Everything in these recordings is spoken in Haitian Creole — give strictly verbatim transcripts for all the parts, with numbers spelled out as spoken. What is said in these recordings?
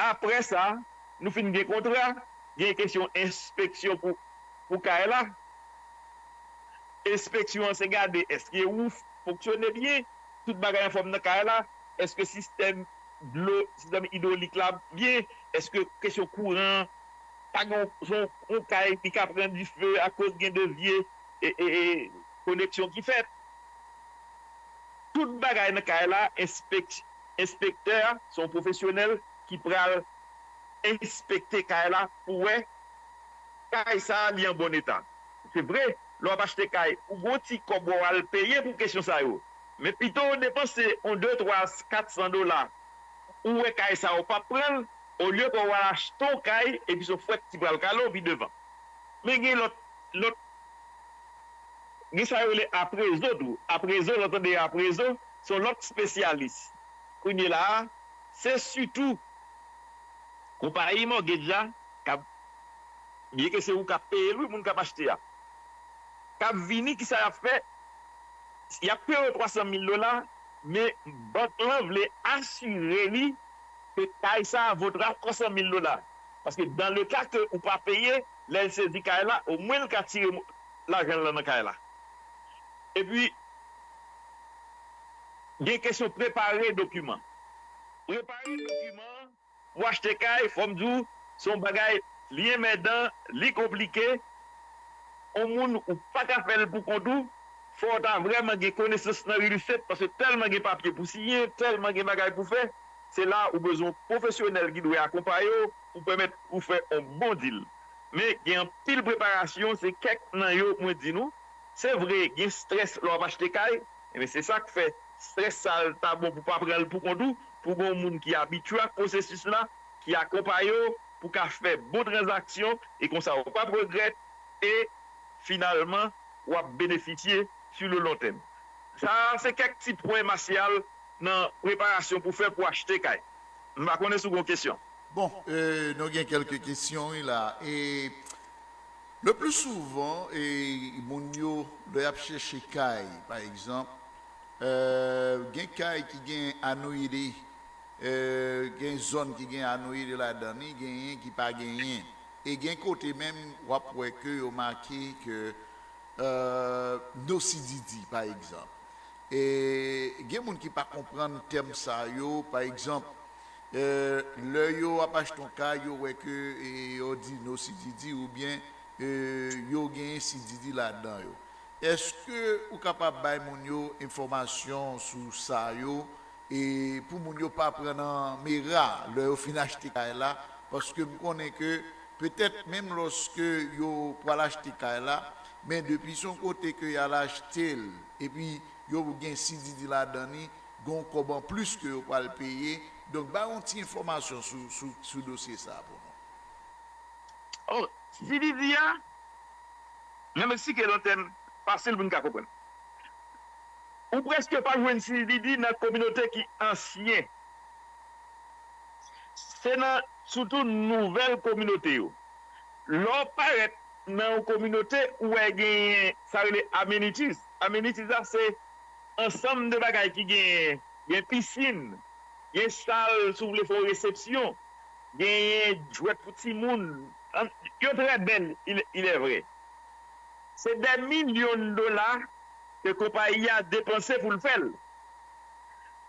Apre sa, nou fin gen kontra, gen kesyon enspeksyon pou, pou kay la. Enspeksyon an se gade èske wouf fonksyone byen, tout bagay anfòm nan kay la, èske sistèm dlo, sistèm idwolik la byen, èske kesyon kouran, pa gen yon, yon, yon kay ki ka pran dife akoz gen de vye e, e, e, koneksyon ki fèt. Tout bagay nan kay la, enspek, enspektè a se yon pwofesyonèl ki pral enspekte kay la pou wè kay sa a li an bon eta. Se vre, lè w ap achte kay, ou gon ti kòb w al peye pou kesyon sa yo. Men pito w depanse yon de, twa, kat san dola, ou wè kay sa a ou p ap pran l, olye ke w al achte yon kay epi se yon fwèt ki pral kale w pi devan. Men gen lòt, lòt, gen sa yo rele aprezo tou. Aprezo, lè w tande aprezo, se yon lòt espesyalis. Kounye la a, se sitou konpayi mògej la k ap, byenke se ou k ap peye l, wi, moun k ap achte a, k ap vini, kisa y ap fè? Y ap peye w twa san mil dola, men bank lan vle asire li ke kay sa a vo twa san mil dola. Paske dans le cas que ou pa peye, lè l sezi kay la, omwen l ka tire mo-, lajan l lan nan kay la. Epi, gen kesyon prepare dokiman. Prepare dokiman pou achte kay, fò m di w, se yon bagay, li enmèdan, li konplike. Yon moun ou pa ka fè l pou kont ou, fò w ta vrèman gen konesans nan real estate, paske tèlman gen papye pou siyen, tèlman gen bagay pou fè, se la ou bezwen yon pwofesyonèl ki dwe akonpaye w pou pèmèt ou fè yon bon deal. Men gen anpil preparasyon, se kèk nan yo mwen di nou. Se vre, gen strès lè w ap achte kay, men se sa k fè strès sa a ta bon pou pa pran l pou kont ou, pou gen yon moun ki abitye ak pwosesis la, ki akonpaye w pou ka fè bon tranzaksyon, e konsa w p ap regrèt, e finalman, w ap benefisye sou le long tèm. Sa a se kèk ti pwen Masyal nan preparasyon pou fè pou achte kay. M pa konnen si w gen kesyon. Bon, euh, nou gen kèlke kesyon wi la. E le plus souvent, e moun yo, lè y ap chèche kay, pa egzanp, euh, gen kay ki gen anoyide, euh, gen zòn ki gen anoyide ladan li, genyen ki pa genyen. E gen kote menm, w ap wè ke yo make ke euh, nosididi, pa egzanp. E gen moun ki pa konprann tèm sa yo, pa egzanp, euh, lè yo ap achte yon kay, yo wè ke e, yo di nosididi oubyen euh, yo genyen sididi ladan yo. Èske ou kapab bay moun yo enfòmasyon sou sa yo e pou moun yo pa pran nan mera lè yo fin achte kay la, paske m konnen ke petèt menm lòske yo pral achte kay la, men depi se yon kote ke y al achte l, epi yo gen sididi ladan li, gen yon kòb anplis ke yo pral peye. Donk, bay yon ti enfòmasyon sou, sou, sou dosye sa a pou nou. Oh, sididi a, men m eksplike l an tèm fasil pou n ka konprann. Ou prèske pa jwenn sididi nan kominote ki ansyen. Se nan sitou nouvèl kominote yo. Lè w parèt nan yon kominote ou wè genyen sa rele amenities. Amenities la se ansanm de bagay ki genyen. Gen pisin, gen sal si w vle fè yon resepsyon, genyen jwèt pou timoun. An- Yo trè bèl, il, il est vrai. Se dè milyon dola ke konpayi a depanse pou l fè l.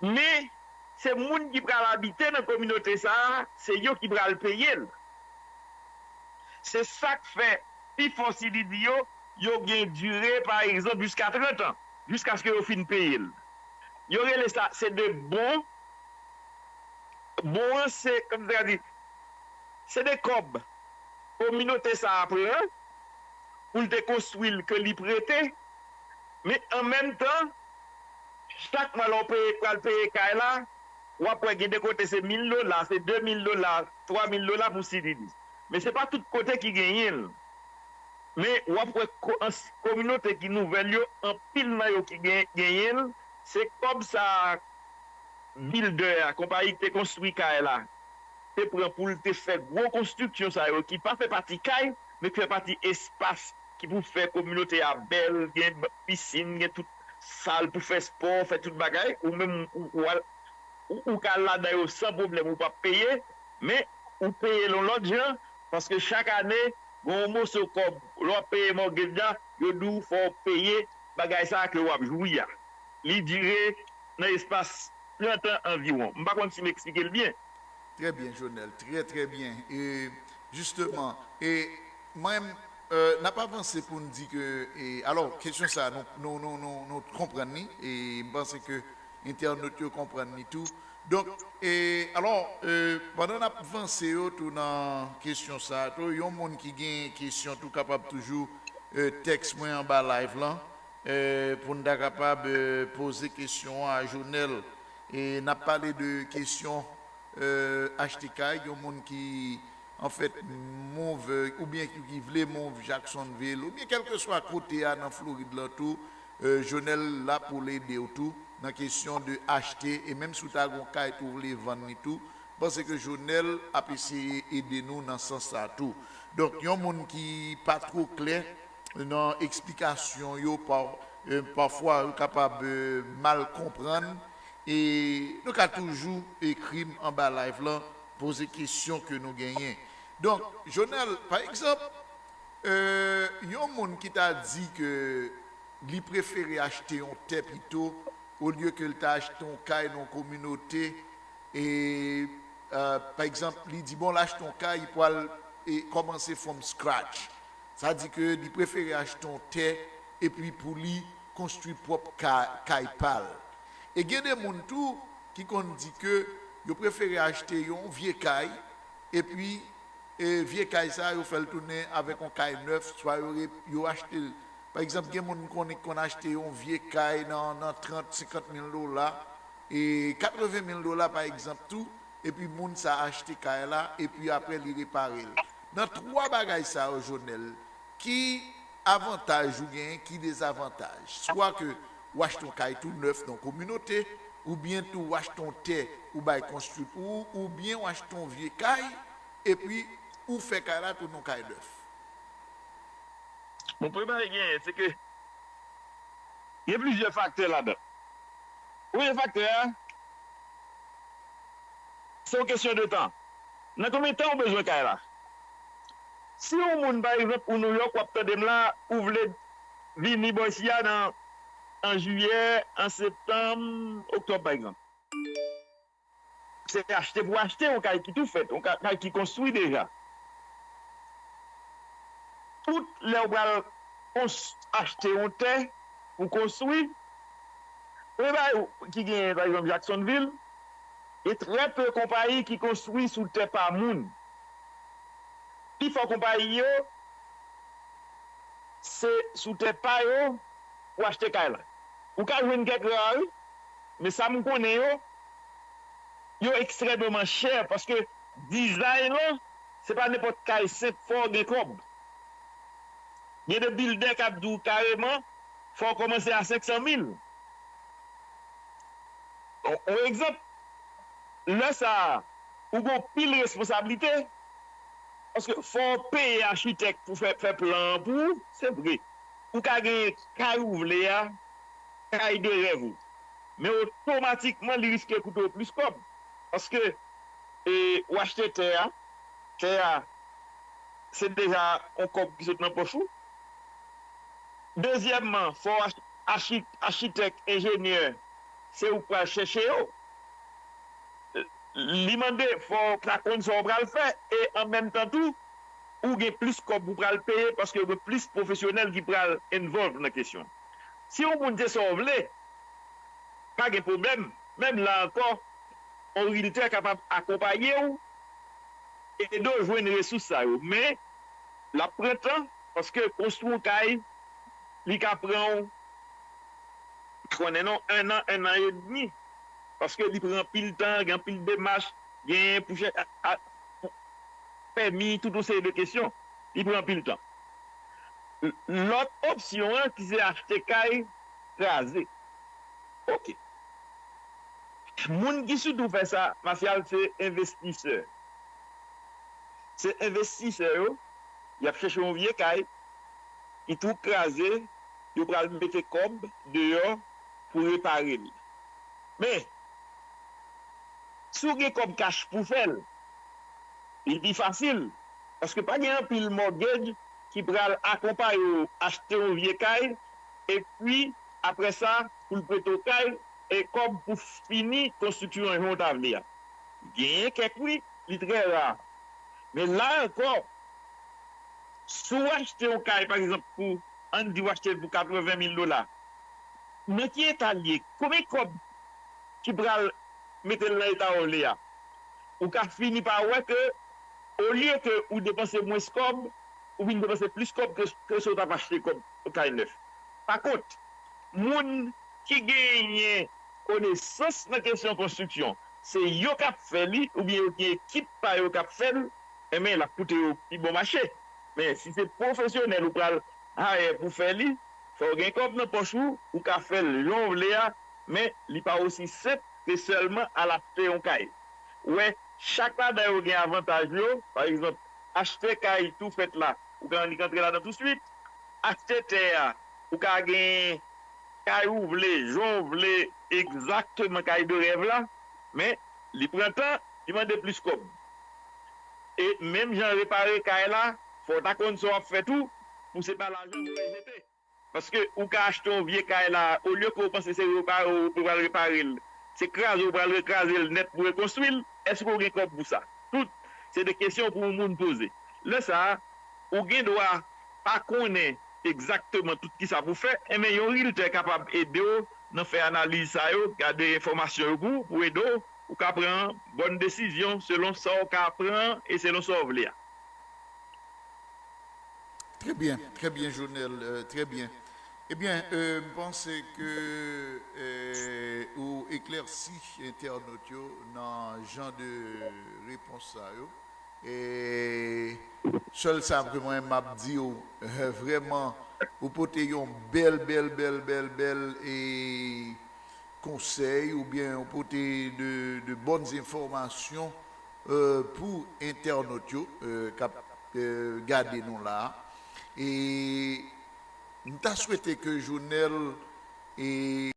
Men, se moun ki pral abite nan kominote sa a, se yo ki pral peye l. Se sa k fè pifò sididi yo, yo gen dire, pa egzanp, jiska trant an, jiskaske yo fin peye l. Yo rele sa, se de bon, bon an se, kòman sa di, se de kòb kominote sa a pran pou l te konstwi l ke li prete, men an menm tan, chak mwa lè w peye, pral peye kay la, w ap wè gen de kote se mil dola, se de mil dola, twa mil dola pou sididi. Men se pa tout kote ki genyen l. Men w ap wè ko- ans- kominote ki nouvèl yo, anpil nan yo ki gen- genyen l, se kòb sa a bildè a, konpayi ki te konstwi kay la, te pran pou l te fè gwo konstriksyon sa yo ki pa fè pati kay, men ki fè pati espas ki pou fè kominote a bèl, gen pisin, gen tout sal pou fè spò, fè tout bagay, ou menm ou, ou, al- ou, ou ka al ladan yo san pwoblèm, ou p ap peye, Men, ou peye l yon lòt jan, paske chak ane, gen yon moso kòb, lè w ap peye mortgage la, yo di w fò w peye bagay sa a ke w ap jwi a. Li dire nan espas trant an anviwon. M pa konn si m eksplike l byen. Trè byen, Jonel, trè, trè byen. E, jisteman, e, mwen, euh, n ap avanse pou n di ke, e, alò, kesyon sa, nou, nou, nou, nou, nou konprann li, e m panse ke entènot yo konprann li tou. Donk, e, alò, e, pandan n ap vanse yo tou nan kesyon sa a tou, yon moun ki gen kesyon tou kapab toujou, e, tèks mwen anba live lan, e, pou n ta kapab, e, poze kesyon an a Jonel. E n ap pale de kesyon, e, achte kay, yon moun ki, anfèt, move, oubyen ki, ki vle move Jacksonville, oubyen kèlkeswa kote a nan Florid lan tou, e, Jonel la pou l ede w tou nan kesyon de achte, e menm si w ta gen yon kay tou w vle vann li tou, m panse ke Jonel ap eseye ede nou nan sans sa tou. Donk, yon moun ki pa two klè nan eksplikasyon yo, pa, e, pafwa yo kapab, e, mal konprann, e nou ka toujou ekri m anba live lan, poze kesyon ke nou genyen. Donk, Jonel, pa egzanp, e, yon moun ki ta di ke li prefere achte yon tè pito olye ke l ta achte yon kay nan yon kominote, e, e, pa egzanp, li di, bon, l achte yon kay, li pral, e, kòmanse from scratch. Sa di ke li prefere achte yon tè epi pou li konstwi pwòp ka, kay pa l. E gen de moun tou ki konn di ke yo prefere achte yon vye kay, epi, e, vye kay sa a, yo fè l tounen avèk yon kay nèf, swa yo, re- yo achte l. Pa egzanp, gen moun m konnen ki konn achte yon vye kay nan, nan trant, senkant mil dola, e katreven mil dola, pa egzanp, tou, epi moun sa a achte kay la, epi apre li repare l. Nan twa bagay sa yo, Jonel, ki avantaj ou genyen, ki dezavantaj? Swa ke w achte yon kay tou nèf nan yon kominote, oubyen tou w achte yon tè ou bay konstwi pou ou, oubyen w achte yon vye kay, epi ou fè kay la tounen yon kay nèf. Bon, premye bagay genyen, se ke gen plizyè faktè ladan. Premye faktè a, se yon kesyon de tan. Nan konbyen tan ou bezwen kay la? Si yon moun, pa egzanp, ou Nouyòk, w ap tande m la, ou vle vini bò isi a nan, an jiyè, an septanm, oktòb, pa egzanp. Se achte pou achte, yon kay ki tou fèt, yon ka- kay ki konstwi deja. Tout lè ou pral kons- achte yon tè pou konstwi, premye bagay ki genyen, pa egzanp, Jacksonville, gen trè pe konpayi ki konstwi sou tè pa moun. Pifò konpayi yo, se sou tè pa yo pou achte kay la. Ou ka jwenn kèk ra, wi, men sa m konnen yo, yo ekstrèmeman chè, paske dizay lan, se pa nenpòt kay senp, fò w gen kòb. Gen de bildè k ap di w kareman, fò w kòmanse a senk san mil. On, on egzanp, lè sa a, ou gen yon pil responsablite, paske fò w peye achitèk pou fè, fè plan an pou ou, se vre. Ou ka genyen kay ou vle a, kay de rèv ou. Men otomatikman, li riske koute w plis kòb. Paske, e, ou achte tè a, tè a, se deja yon kòb ki sot nan pòch ou. Dezyèmman, fò ach- achi- achitèk, enjenyè, se ou k pral chèche yo. Li mande fò w ta konn sa w pral fè, e an menm tan tou, ou gen plis kòb ou pral peye paske gen plis pwofesyonèl ki pral involve nan kesyon. Si yon moun se sa w vle, pa gen pwoblèm. Menm la ankò, yon realtor kapab akonpaye w, ede w jwenn resous sa yo. Men, l ap pran tan, paske konstwi yon kay, li ka pran w, pa konnen non, en an, en an edmi. Paske li pran anpil tan, gen anpil demach, gen pou chè- a- a- pou pèmi, tout yon seri de kesyon. Li pran anpil tan. L- Lòt opsyon an, ki se achte kay kraze. Ok. Moun ki sitou fè sa, Martial, se envestisè. Se envestisè yo, y ap chèche yon vye kay ki tou kraze, yo pral mete kòb deyò pou repare l. Men, si w gen kòb kach pou fè l, li pi fasil. Paske pa gen anpil mortgage ki pral akonpaye w achte yon vye kay, epi apre sa, pou l prete w kay, e kòb pou fini konstriksyon an jan w ta vle a. Genyen kèk wi, li trè ra. Men la ankò, si w achte yon kay, pa egzanp, pou, ann di w achte l pou katreven mil dola, nan ki eta l ye? Konbyen kòb ki pral mete l nan eta w vle a? Ou ka fini pa wè ke, olye ke ou depanse mwens kòb, ou vin depanse plis kòb ke, ke si w t ap achte kòb kay nèf. Pa kont, moun ki genyen konesans nan kesyon konstriksyon, se yo k ap fè li, oubyen yo gen ekip pa yo k ap fè l, enben, l ap koute yo pi bon mache. Men, si se pwofesyonèl ou pral hire pou fè li, fò w gen kòb nan pòch ou, ou ka fè l jan w vle a, men li pa osi senp ke sèlman al achte yon kay. Ou wè, chak ladan yo gen avantaj yo. Pa egzanp, achte kay tou fèt la, ou ka annik antre ladan tousuit. Achte tè a, ou ka gen kay ou vle, jan w vle, egzakteman kay de rèv la, men li pran tan, li mande plis kòb. E menm jan repare kay la, fò w ta konn sa w ap fè tou, pou se pa lajan pou w jete. Paske ou ka achte yon vye kay la, olye ke w panse se repare w pral repare l, se kraze w pral rekraze l nèt pou rekonstwi l, èske w gen kòb pou sa? Tout se de kesyon pou yon moun poze. Lè sa a, ou gen dwa pa konnen egzakteman tout kisa pou fè, enben yon realtor kapab ede w nan fè analiz sa yo, gade enfòmasyon yo pou, pou ede w, ou ka pran bòn desizyon selon sa w ka pran e selon sa w vle a. Très bien, très bien, Jonel, euh, très bien. Ebyen, euh, m panse ke euh, ou eklèsi entènot yo nan jan de repons sa yo. E sèl sa ke mwen m ap di w, euh, vrèman, ou pote yon bèl, bèl, bèl, bèl, bèl e konsèy oubyen ou pote de, de bòn enfòmasyon euh, pou entènot yo euh, k ap euh, gade nou la. E m ta swete ke Jonel e